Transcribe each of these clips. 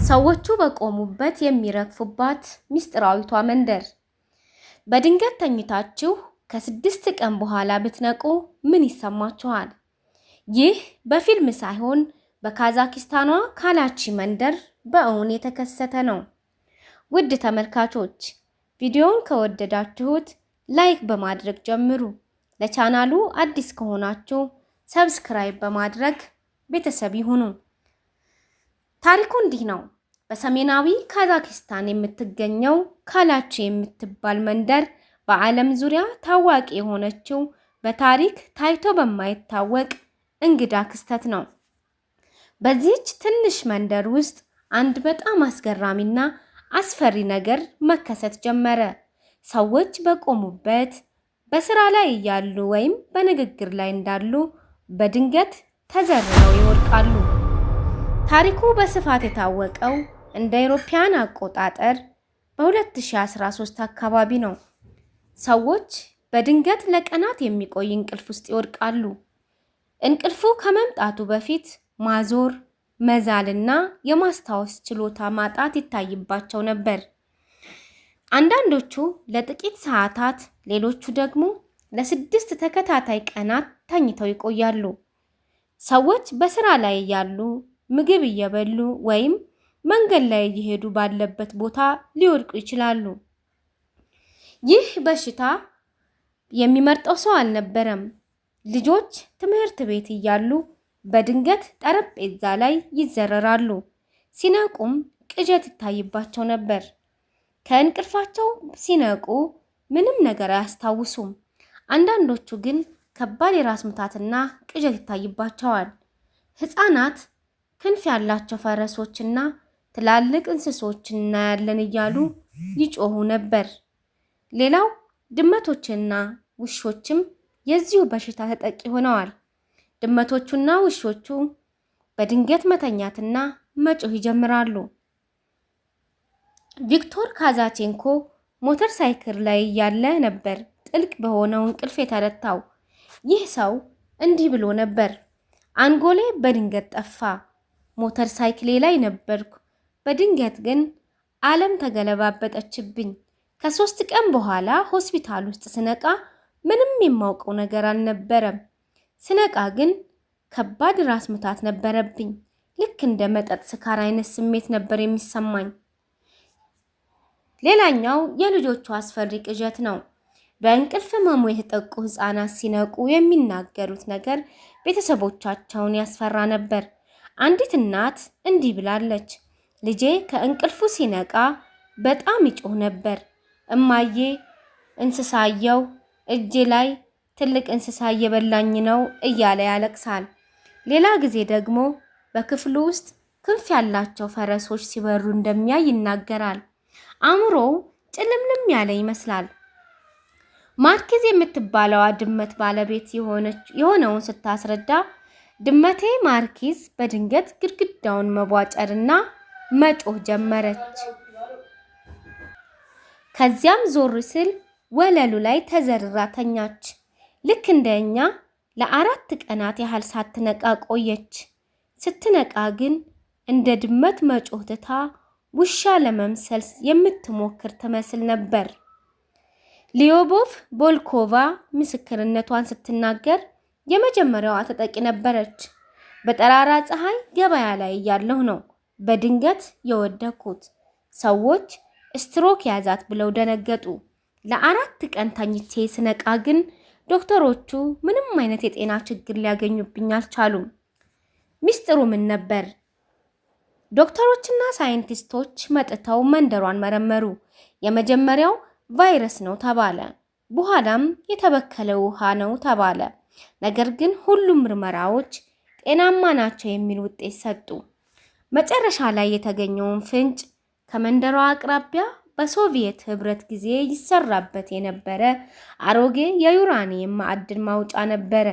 ሰዎቹ በቆሙበት የሚረግፉባት ምስጢራዊቷ መንደር። በድንገት ተኝታችሁ ከ6 ቀን በኋላ ብትነቁ ምን ይሰማችኋል? ይህ በፊልም ሳይሆን በካዛኪስታኗ ካላቺ መንደር በእውን የተከሰተ ነው። ውድ ተመልካቾች፣ ቪዲዮውን ከወደዳችሁት like በማድረግ ጀምሩ። ለቻናሉ አዲስ ከሆናችሁ subscribe በማድረግ ቤተሰብ ይሁኑ። ታሪኩ እንዲህ ነው። በሰሜናዊ ካዛኪስታን የምትገኘው ካላቺ የምትባል መንደር በዓለም ዙሪያ ታዋቂ የሆነችው በታሪክ ታይቶ በማይታወቅ እንግዳ ክስተት ነው። በዚህች ትንሽ መንደር ውስጥ አንድ በጣም አስገራሚና አስፈሪ ነገር መከሰት ጀመረ። ሰዎች በቆሙበት፣ በስራ ላይ እያሉ ወይም በንግግር ላይ እንዳሉ በድንገት ተዘርረው ይወድቃሉ። ታሪኩ በስፋት የታወቀው እንደ አውሮፓውያን አቆጣጠር በ2013 አካባቢ ነው። ሰዎች በድንገት ለቀናት የሚቆይ እንቅልፍ ውስጥ ይወድቃሉ። እንቅልፉ ከመምጣቱ በፊት ማዞር፣ መዛልና የማስታወስ ችሎታ ማጣት ይታይባቸው ነበር። አንዳንዶቹ ለጥቂት ሰዓታት፣ ሌሎቹ ደግሞ ለ6 ተከታታይ ቀናት ተኝተው ይቆያሉ። ሰዎች በስራ ላይ እያሉ፣ ምግብ እየበሉ ወይም መንገድ ላይ እየሄዱ ባለበት ቦታ ሊወድቁ ይችላሉ። ይህ በሽታ የሚመርጠው ሰው አልነበረም። ልጆች ትምህርት ቤት እያሉ በድንገት ጠረጴዛ ላይ ይዘረራሉ። ሲነቁም ቅዠት ይታይባቸው ነበር። ከእንቅልፋቸው ሲነቁ ምንም ነገር አያስታውሱም። አንዳንዶቹ ግን ከባድ የራስ ምታትና ቅዠት ይታይባቸዋል። ሕፃናት ክንፍ ያላቸው ፈረሶችና ትላልቅ እንስሶች እናያለን እያሉ ይጮሁ ነበር። ሌላው ድመቶችና ውሾችም የዚሁ በሽታ ተጠቂ ሆነዋል። ድመቶቹና ውሾቹ በድንገት መተኛትና መጮህ ይጀምራሉ። ቪክቶር ካዛቼንኮ ሞተር ሳይክል ላይ እያለ ነበር ጥልቅ በሆነው እንቅልፍ የተረታው። ይህ ሰው እንዲህ ብሎ ነበር። አንጎሌ በድንገት ጠፋ። ሞተር ሳይክሌ ላይ ነበርኩ። በድንገት ግን ዓለም ተገለባበጠችብኝ። ከ3 ቀን በኋላ ሆስፒታል ውስጥ ስነቃ ምንም የማውቀው ነገር አልነበረም። ስነቃ ግን ከባድ ራስ ምታት ነበረብኝ። ልክ እንደ መጠጥ ስካር አይነት ስሜት ነበር የሚሰማኝ። ሌላኛው የልጆቹ አስፈሪ ቅዠት ነው። በእንቅልፍ ህመሙ የተጠቁ ህፃናት ሲነቁ የሚናገሩት ነገር ቤተሰቦቻቸውን ያስፈራ ነበር። አንዲት እናት እንዲህ ብላለች። ልጄ ከእንቅልፉ ሲነቃ በጣም ይጮህ ነበር። እማዬ፣ እንስሳየው እጄ ላይ ትልቅ እንስሳ እየበላኝ ነው እያለ ያለቅሳል። ሌላ ጊዜ ደግሞ በክፍሉ ውስጥ ክንፍ ያላቸው ፈረሶች ሲበሩ እንደሚያይ ይናገራል። አእምሮው ጭልምልም ያለ ይመስላል። ማርኪዝ የምትባለዋ ድመት ባለቤት የሆነውን ስታስረዳ፣ ድመቴ ማርኪዝ በድንገት ግድግዳውን መቧጨርና መጮህ ጀመረች። ከዚያም ዞር ስል ወለሉ ላይ ተዘርራ ተኛች። ልክ እንደ እኛ ለ4 ቀናት ያህል ሳትነቃ ቆየች። ስትነቃ ግን እንደ ድመት መጮህ ትታ ውሻ ለመምሰል የምትሞክር ትመስል ነበር። ሊዮቦቭ ቦልኮቫ ምስክርነቷን ስትናገር የመጀመሪያዋ ተጠቂ ነበረች። በጠራራ ፀሐይ ገበያ ላይ እያለሁ ነው በድንገት የወደኩት። ሰዎች ስትሮክ ያዛት ብለው ደነገጡ። ለ4 ቀን ተኝቼ ስነቃ ግን ዶክተሮቹ ምንም አይነት የጤና ችግር ሊያገኙብኝ አልቻሉም። ሚስጥሩ ምን ነበር? ዶክተሮችና ሳይንቲስቶች መጥተው መንደሯን መረመሩ። የመጀመሪያው ቫይረስ ነው ተባለ። በኋላም የተበከለ ውሃ ነው ተባለ። ነገር ግን ሁሉም ምርመራዎች ጤናማ ናቸው የሚል ውጤት ሰጡ። መጨረሻ ላይ የተገኘውን ፍንጭ ከመንደሯ አቅራቢያ በሶቪየት ሕብረት ጊዜ ይሰራበት የነበረ አሮጌ የዩራኒየም ማዕድን ማውጫ ነበረ።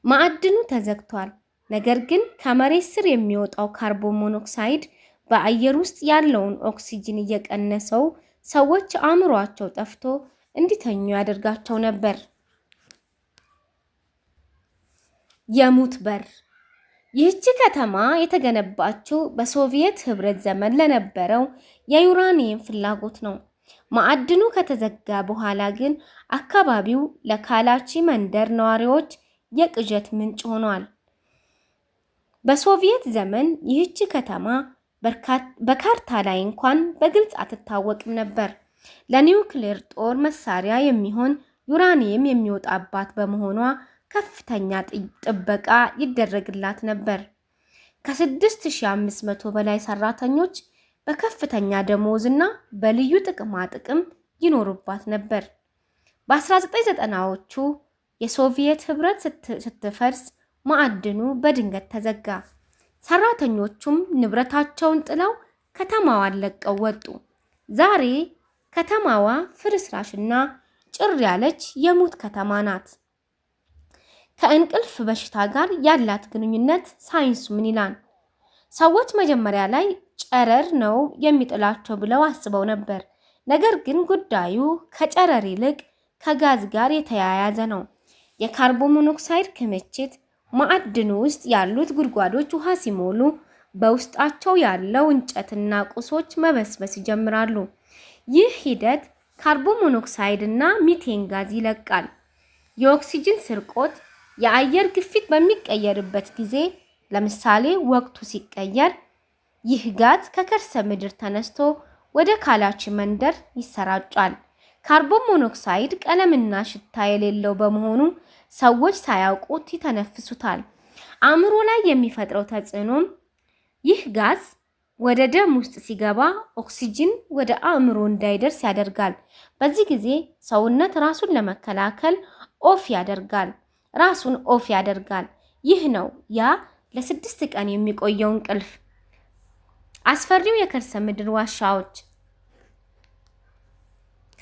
ማዕድኑ ተዘግቷል። ነገር ግን ከመሬት ስር የሚወጣው ካርቦን ሞኖክሳይድ በአየር ውስጥ ያለውን ኦክሲጅን እየቀነሰው ሰዎች አእምሯቸው ጠፍቶ እንዲተኙ ያደርጋቸው ነበር። የሙት በር። ይህች ከተማ የተገነባችው በሶቪየት ህብረት ዘመን ለነበረው የዩራኒየም ፍላጎት ነው። ማዕድኑ ከተዘጋ በኋላ ግን አካባቢው ለካላቺ መንደር ነዋሪዎች የቅዠት ምንጭ ሆኗል። በሶቪየት ዘመን ይህች ከተማ በካርታ ላይ እንኳን በግልጽ አትታወቅም ነበር። ለኒውክሌር ጦር መሳሪያ የሚሆን ዩራኒየም የሚወጣባት በመሆኗ ከፍተኛ ጥበቃ ይደረግላት ነበር። ከ6500 በላይ ሰራተኞች በከፍተኛ ደሞዝ እና በልዩ ጥቅማ ጥቅም ይኖሩባት ነበር። በ1990ዎቹ የሶቪየት ህብረት ስትፈርስ ማዕድኑ በድንገት ተዘጋ። ሰራተኞቹም ንብረታቸውን ጥለው ከተማዋን ለቀው ወጡ። ዛሬ ከተማዋ ፍርስራሽና ጭር ያለች የሙት ከተማ ናት። ከእንቅልፍ በሽታ ጋር ያላት ግንኙነት ሳይንሱ ምን ይላል? ሰዎች መጀመሪያ ላይ ጨረር ነው የሚጥላቸው ብለው አስበው ነበር። ነገር ግን ጉዳዩ ከጨረር ይልቅ ከጋዝ ጋር የተያያዘ ነው። የካርቦን ሞኖክሳይድ ክምችት ማዕድኑ ውስጥ ያሉት ጉድጓዶች ውሃ ሲሞሉ በውስጣቸው ያለው እንጨትና ቁሶች መበስበስ ይጀምራሉ። ይህ ሂደት ካርቦን ሞኖክሳይድ እና ሚቴን ጋዝ ይለቃል። የኦክሲጅን ስርቆት የአየር ግፊት በሚቀየርበት ጊዜ፣ ለምሳሌ ወቅቱ ሲቀየር፣ ይህ ጋዝ ከከርሰ ምድር ተነስቶ ወደ ካላቺ መንደር ይሰራጫል። ካርቦን ሞኖክሳይድ ቀለምና ሽታ የሌለው በመሆኑ ሰዎች ሳያውቁት ይተነፍሱታል። አእምሮ ላይ የሚፈጥረው ተጽዕኖም ይህ ጋዝ ወደ ደም ውስጥ ሲገባ ኦክሲጅን ወደ አእምሮ እንዳይደርስ ያደርጋል። በዚህ ጊዜ ሰውነት ራሱን ለመከላከል off ያደርጋል ራሱን off ያደርጋል። ይህ ነው ያ ለ6 ቀን የሚቆየው እንቅልፍ። አስፈሪው የከርሰ ምድር ዋሻዎች።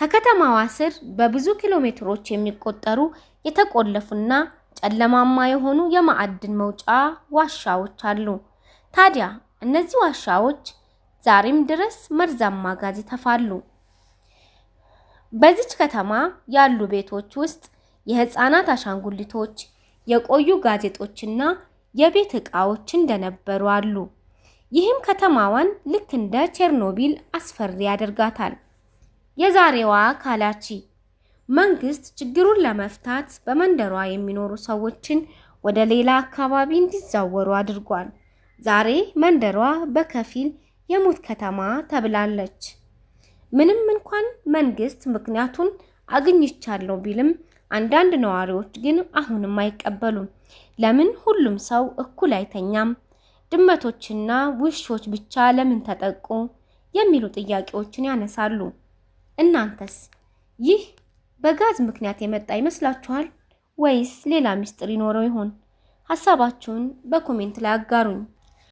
ከከተማዋ ስር በብዙ ኪሎ ሜትሮች የሚቆጠሩ የተቆለፉና ጨለማማ የሆኑ የማዕድን መውጫ ዋሻዎች አሉ። ታዲያ እነዚህ ዋሻዎች ዛሬም ድረስ መርዛማ ጋዝ ይተፋሉ። በዚች ከተማ ያሉ ቤቶች ውስጥ የህፃናት አሻንጉሊቶች፣ የቆዩ ጋዜጦችና የቤት ዕቃዎች እንደነበሩ አሉ። ይህም ከተማዋን ልክ እንደ ቼርኖቢል አስፈሪ ያደርጋታል። የዛሬዋ ካላቺ መንግስት ችግሩን ለመፍታት በመንደሯ የሚኖሩ ሰዎችን ወደ ሌላ አካባቢ እንዲዛወሩ አድርጓል። ዛሬ መንደሯ በከፊል የሙት ከተማ ተብላለች። ምንም እንኳን መንግስት ምክንያቱን አግኝቻለሁ ቢልም አንዳንድ ነዋሪዎች ግን አሁንም አይቀበሉም። ለምን ሁሉም ሰው እኩል አይተኛም? ድመቶችና ውሾች ብቻ ለምን ተጠቁ? የሚሉ ጥያቄዎችን ያነሳሉ። እናንተስ ይህ በጋዝ ምክንያት የመጣ ይመስላችኋል ወይስ ሌላ ምስጢር ይኖረው ይሆን? ሀሳባችሁን በ comment ላይ አጋሩኝ።